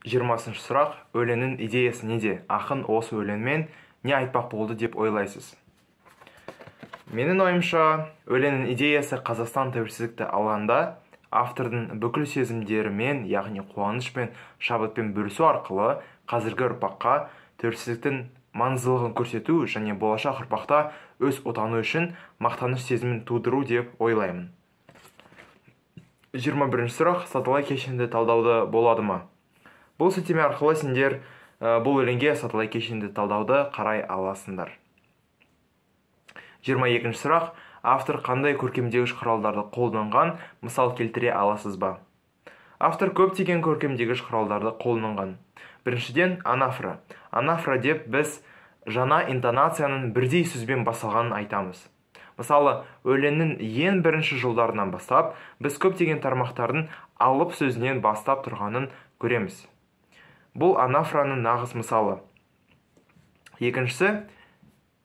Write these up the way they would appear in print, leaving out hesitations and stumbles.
20-шы сұрақ. Өлеңнің идеясы неде? Ақын осы өлеңмен не айтпақ болды деп ойлайсыз? Менің ойымша, өлеңнің идеясы Қазақстан тәуелсіздікті алғанда автордың бүкіл сезімдерімен, яғни қуаныш пен шабытпен бөлісу арқылы қазіргі ұрпаққа тәуелсіздіктің маңыздылығын көрсету және болашақ ұрпақта өз отаны үшін мақтаныш сезімін тудыру деп ойлаймын. 21-ші сұрақ. Сатылай кешенді талдауды болады ма? Бұл сілтеме арқылы сендер бұл өлеңге сатылай кешенді талдауды қарай аласыңдар. 22-ші сұрақ. Автор қандай көркемдегіш құралдарды қолданған, мысал келтіре аласыз ба? Автор көптеген көркемдегіш құралдарды қолданған. Біріншіден, анафора. Анафора деп біз жаңа интонацияның бірдей сөзбен басталғанын айтамыз. Мысалы, өлеңнің ең бірінші жолдарынан бастап, біз көптеген тармақтардың алып сөзінен бастап тұрғанын көреміз. Бұл анафораның нағыз мысалы. Екіншісі,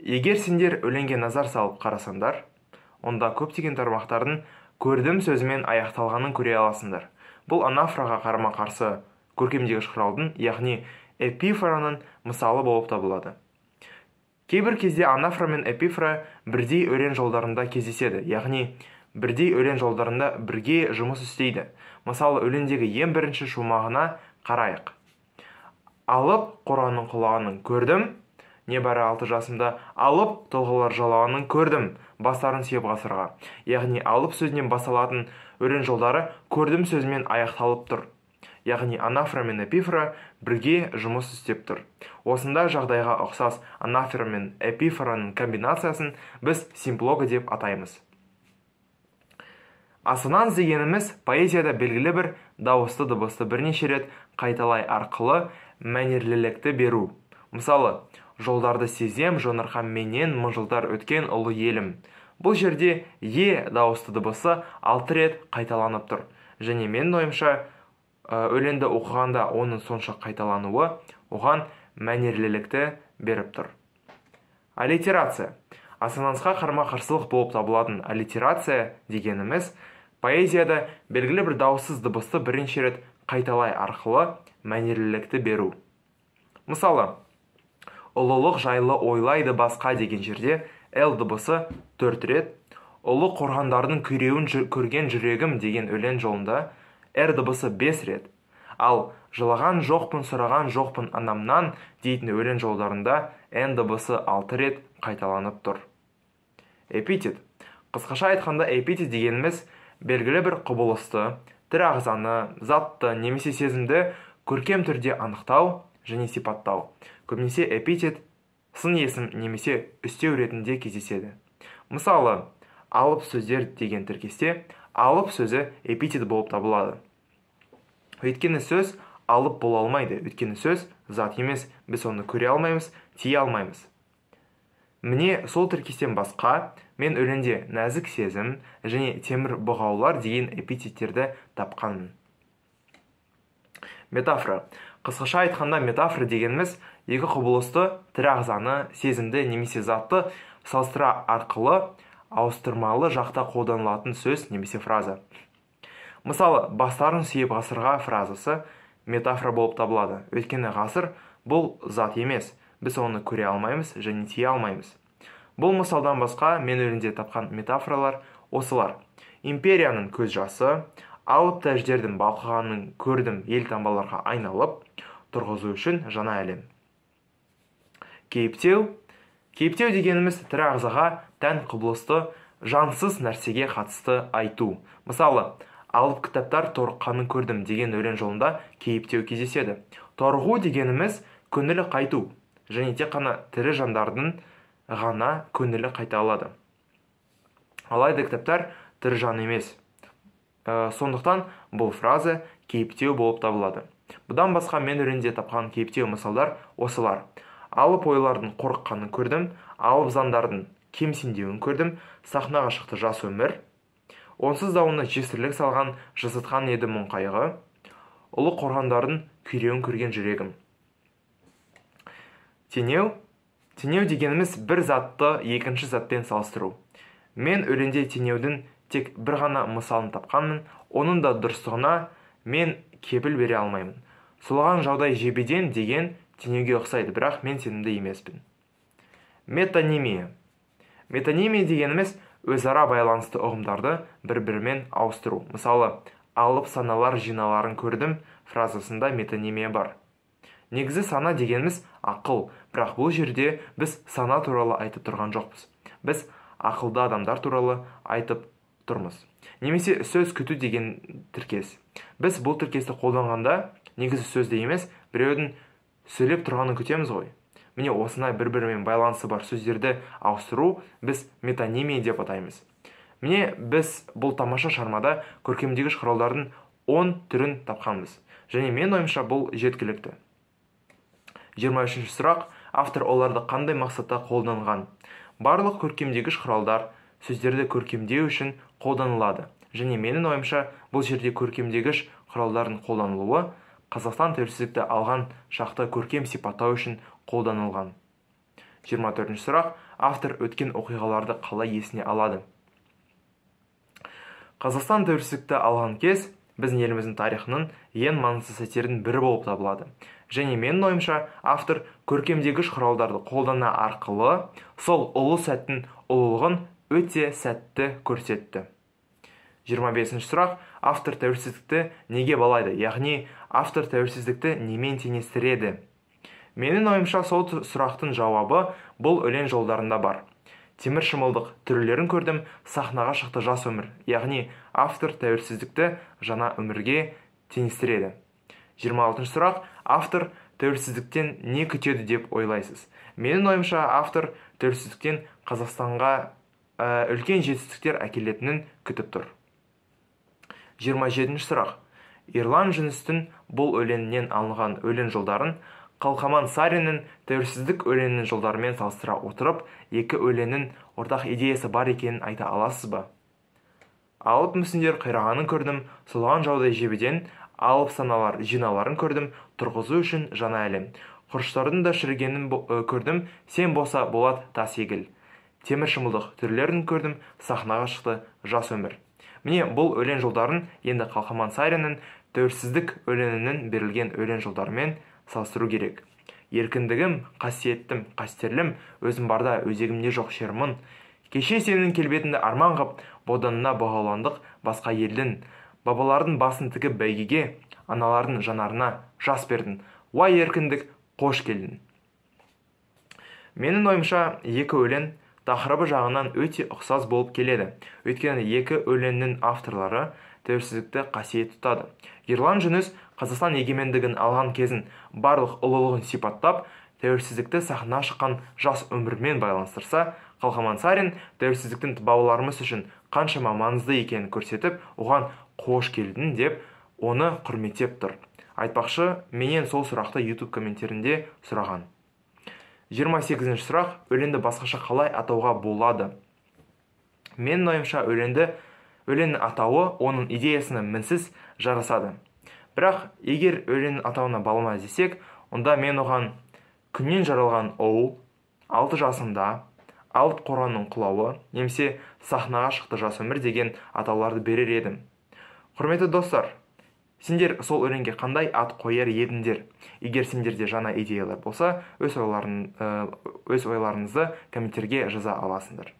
егер сендер өлеңге назар салып қарасаңдар, онда көптеген тармақтардың көрдім сөзімен аяқталғанын көре аласыңдар. Бұл анафораға қарама-қарсы көркемдегіш құралдың, яғни эпифораның мысалы болып табылады. Кейбір кезде анафора мен эпифора бірдей өлең жолдарында кездеседі, яғни бірдей өлең жолдарында бірге жұмыс істейді. Мысалы, өлеңдегі ең бірінші шумағына қарайық. Алып қораның құлағанын көрдім, небәрі 6 жасымда, алып тұлғалар жалағанын көрдім, бастарын сүйеп ғасырға. Яғни алып сөзінен басталатын өлең жолдары көрдім сөзімен аяқталып тұр. Яғни анафора мен эпифора бірге жұмыс істеп тұр. Осындай жағдайға ұқсас анафора мен эпифораның комбинациясын біз симплога деп атаймыз. Ассонанс дегеніміз поэзияда белгілі бір дауысты дыбысты бірнеше рет қайталай арқылы мәнерлілікті беру. Мысалы, жолдарды сезем, жонырқам менен мың жылдар өткен ұлы елім. Бұл жерде е дауысты дыбысы 6 рет қайталанып тұр. Және менің ойымша, өлеңді оқығанда оның сонша қайталануы оған мәнерлілікті беріп тұр. Аллитерация. Ассонансқа қарама-қарсылық болып табылатын аллитерация дегеніміз поэзияда белгілі бір дауыссыз дыбысты бірнеше рет қайталай арқылы мәнерлілікті беру. Мысалы, ұлылық жайлы ойлайды басқа деген жерде Л дыбысы 4 рет, ұлы қорғандардың күйреуін көрген жүрегім деген өлең жолында Р дыбысы 5 рет, ал жылаған жоқпын сұраған жоқпын анамнан дейтін өлең жолдарында Н дыбысы 6 рет қайталанып тұр. Эпитет. Қысқаша айтқанда, эпитет дегеніміз белгілі бір құбылысты, тірі ағзаны, затты немесе сезімді көркем түрде анықтау және сипаттау. Көбінесе эпитет сын есім немесе үстеу ретінде кездеседі. Мысалы, алып сөздер деген тіркесте алып сөзі эпитет болып табылады. Өйткені сөз алып бола алмайды, өйткені сөз зат емес, біз оны көре алмаймыз, тие алмаймыз. Міне сол тіркестен басқа мен өлеңде нәзік сезім және темір бұғаулар деген эпитеттерді тапқанмын. Метафора. Қысқаша айтқанда, метафора дегеніміз екі құбылысты, тірі ағзаны, сезімді немесе затты салыстыра арқылы ауыстырмалы жақта қолданылатын сөз немесе фраза. Мысалы, бастарын сүйеп ғасырға фразасы метафора болып табылады. Өйткені ғасыр бұл зат емес, біз оны көре алмаймыз және тие алмаймыз. Бұл мысалдан басқа мен өлеңде тапқан метафоралар осылар. Империяның көз жасы, алып тәждердің балқығанын көрдім ел таңбаларға айналып, тұрғызу үшін жаңа әлем. Кейіптеу. Кейіптеу дегеніміз тірі ағзаға тән құбылысты жансыз нәрсеге қатысты айту. Мысалы, алып кітаптар торыққанын көрдім деген өлең жолында кейіптеу кездеседі. Торығу дегеніміз көңілі қайту және тек қана тірі жандардың ғана көңілі қайта алады. Алайда кітаптар тірі жан емес. Сондықтан бұл фраза кейіптеу болып табылады. Бұдан басқа мен өлеңде тапқан кейіптеу мысалдар осылар. Алып ойлардың қорыққанын көрдім, алып заңдардың кемсеңдеуін көрдім, сахнаға шықты жас өмір, онсыз да оны жесірлік салған, жасатқан еді мұң қайғы, ұлы қорғандардың күйреуін көрген жүрегім. Теңеу. Теңеу дегеніміз бір затты екінші затпен салыстыру. Мен өлеңде теңеудің тек бір ғана мысалын тапқанмын, оның да дұрыстығына мен кепіл бере алмаймын. Сұлаған жаудай жебеден деген теңеуге ұқсайды, бірақ мен сенімді емеспін. Метонимия. Метонимия дегеніміз өзара байланысты ұғымдарды бір-бірімен ауыстыру. Мысалы, алып саналар жиналарын көрдім фразасында метонимия бар. Негізі сана дегеніміз ақыл, бірақ бұл жерде біз сана туралы айтып тұрған жоқпыз. Біз ақылды адамдар туралы айтып тұрмыз. Немесе сөз күту деген тіркес. Біз бұл тіркесті қолданғанда негізі сөзді емес, біреудің сөйлеп тұрғанын күтеміз ғой. Міне осындай бір-бірімен байланысы бар сөздерді ауыстыру біз метонимия деп атаймыз. Міне біз бұл тамаша шығармада көркемдегіш құралдардың 10 түрін тапқанбыз. Және мен ойымша бұл жеткілікті. 23-ші сұрақ. Автор оларды қандай мақсатта қолданған? Барлық көркемдегіш құралдар сөздерді көркемдеу үшін қолданылады. Және менің ойымша бұл жерде көркемдегіш құралдардың қолданылуы Қазақстан тәуелсіздікті алған шақты көркем сипаттау үшін қолданылған. 24-ші сұрақ. Автор өткен оқиғаларды қалай есіне алады? Қазақстан тәуелсіздікті алған кез біздің еліміздің тарихының ең маңызды сәттерінің бірі болып табылады. Және менің ойымша автор көркемдегіш құралдарды қолдана арқылы сол ұлы сәттің ұлылығын өте сәтті көрсетті. 25-ші сұрақ. Автор тәуелсіздікті неге балайды? Яғни автор тәуелсіздікті немен теңестіреді? Менің ойымша сол сұрақтың жауабы бұл өлең жолдарында бар. Темір шымылдық түрлерін көрдім, сахнаға шықты жас өмір. Яғни автор тәуелсіздікті жаңа өмірге теңестіреді. 26-шы сұрақ. Автор тәуелсіздіктен не күтеді деп ойлайсыз? Менің ойымша автор тәуелсіздіктен Қазақстанға үлкен жетістіктер әкелетінін күтіп тұр. 27-ші сұрақ. Ерлан Жүністің бұл өлеңінен алынған өлең жолдарын Қалқаман Сариннің тәуелсіздік өлеңінің жолдарымен салыстыра отырып, екі өлеңнің ортақ идеясы бар екенін айта аласыз ба? Алып мүсіндер қирағанын көрдім, сұлаған жаудай жебеден, алып саналар жиналарын көрдім, тұрғызу үшін жаңа әлем. Құрыштардың да шірігенін көрдім, сен болса болат тас егіл. Темір шымылдық түрлерін көрдім, сахнаға шықты жас өмір. Міне бұл өлең жолдарын енді Қалқаман Сариннің тәуелсіздік өлеңінің берілген өлең жолдарымен салыстыру керек. Еркіндігім, қасиеттім, қастерлім, өзім барда өзегімде жоқ шермін. Кеше сенің келбетіңді арман қып, боданына бұғаландық басқа елдің. Бабалардың басын тігіп бәйгеге, аналардың жанарына жас бердің. Уай еркіндік, қош келдің. Менің ойымша екі өлең тақырыбы жағынан өте ұқсас болып келеді. Өйткені екі өлеңнің авторлары тәуелсіздікті қасиет тұтады. Ерлан Жүніс Қазақстан егемендігін алған кезін барлық ұлылығын сипаттап, тәуелсіздікті сахна шыққан жас өмірмен байланыстырса, Қалқаман Сарин тәуелсіздіктің бабаларымыз үшін қаншама маңызды екенін көрсетіп, оған қош келдің деп оны құрметтеп тұр. Айтпақшы, менен сол сұрақты YouTube комменттерінде сұраған. 28-ші сұрақ. Өлеңді басқаша қалай атауға болады? Менің ойымша өлеңнің атауы оның идеясына мінсіз жарасады. Бірақ егер өлеңнің атауына балама іздесек, онда мен оған күннен жаралған ұл, 6 жасында, алып қоранның құлауы, немесе сахнаға шықты жас өмір деген атауларды берер едім. Құрметті достар, сендер сол өлеңге қандай ат қояр едіңдер? Егер сендерде жаңа идеялар болса, өз ойларыңызды комменттерге жаза аласыңдар.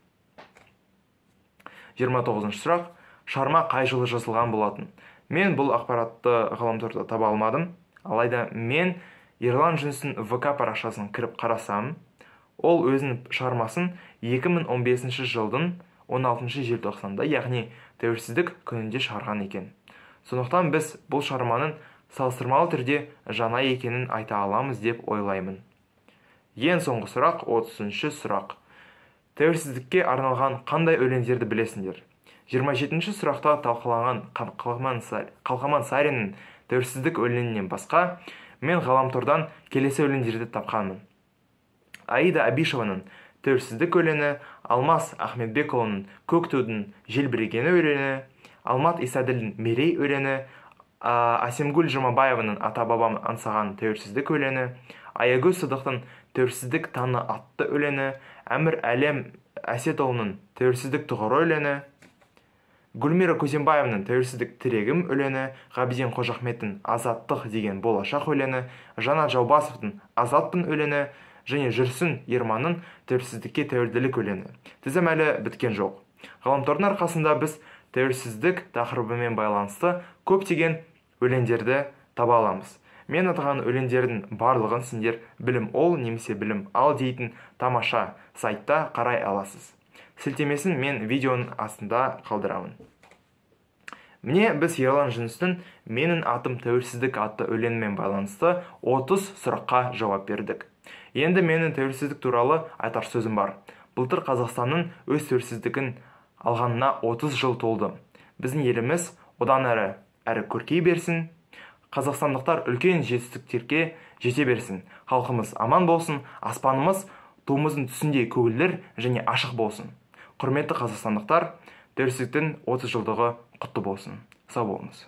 29-шы сұрақ. Шығарма қай жылы жазылған болатын? Мен бұл ақпаратты ғаламторда таба алмадым. Алайда мен Ерлан Жүністің ВК парақшасын кіріп қарасам, ол өзінің шығармасын 2015 жылдың 16 желтоқсанда, яғни тәуелсіздік күнінде шығарған екен. Сондықтан біз бұл шығарманың салыстырмалы түрде жаңа екенін айта аламыз деп ойлаймын. Ең соңғы сұрақ, 30-шы сұрақ. Тәуелсіздікке арналған қандай өлеңдерді білесіңдер? 27-ші сұрақта талқыланған Қалқаман Сариннің тәуелсіздік өлеңінен басқа, мен ғаламтордан келесі өлеңдерді тапқанмын. Аида Абишеваның тәуелсіздік өлеңі, Алмас Ахметбекұлының Көк тудың желбірегені өлеңі, Алмат Исаділдің Мерей өлеңі, Әсемгүл Жұмабаеваның ата-бабам аңсаған тәуелсіздік өлеңі, Аягөз Сыдықтың тәуелсіздік таңы атты өлеңі, Әмір Әлем Әсетұлының тәуелсіздік тұғыры өлеңі. Гүлмира Көзембаеваның «Тәуелсіздік тірегім» өлеңі, Ғабиден Қожахметтің «Азаттық» деген болашақ өлеңі, Жанат Жаубасовтың «Азатпын» өлеңі және Жүрсін Ерманның «Тәуелсіздікке тәуелділік» өлеңі. Тізім әлі біткен жоқ. Ғаламтордың арқасында біз тәуелсіздік тақырыбымен байланысты көптеген өлеңдерді таба аламыз. Мен атаған өлеңдердің барлығын сендер білім ол немесе білім ал дейтін тамаша сайтта қарай аласыз. Сілтемесін мен видеоның астында қалдырамын. Міне, біз Ерлан Жүністің «Менің атым тәуелсіздік» атты өлеңімен байланысты 30 сұраққа жауап бердік. Енді менің тәуелсіздік туралы айтар сөзім бар. Былтыр Қазақстанның өз тәуелсіздігін алғанына 30 жыл толды. Біздің еліміз одан әрі көркейе берсін. Қазақстандықтар үлкен жетістіктерге жете берсін. Халқымыз аман болсын, аспанымыз туымыздың түсіндей көгілдір және ашық болсын. Құрметті қазақстандықтар, тәуелсіздіктің 30 жылдығы құтты болсын. Сау болыңыз.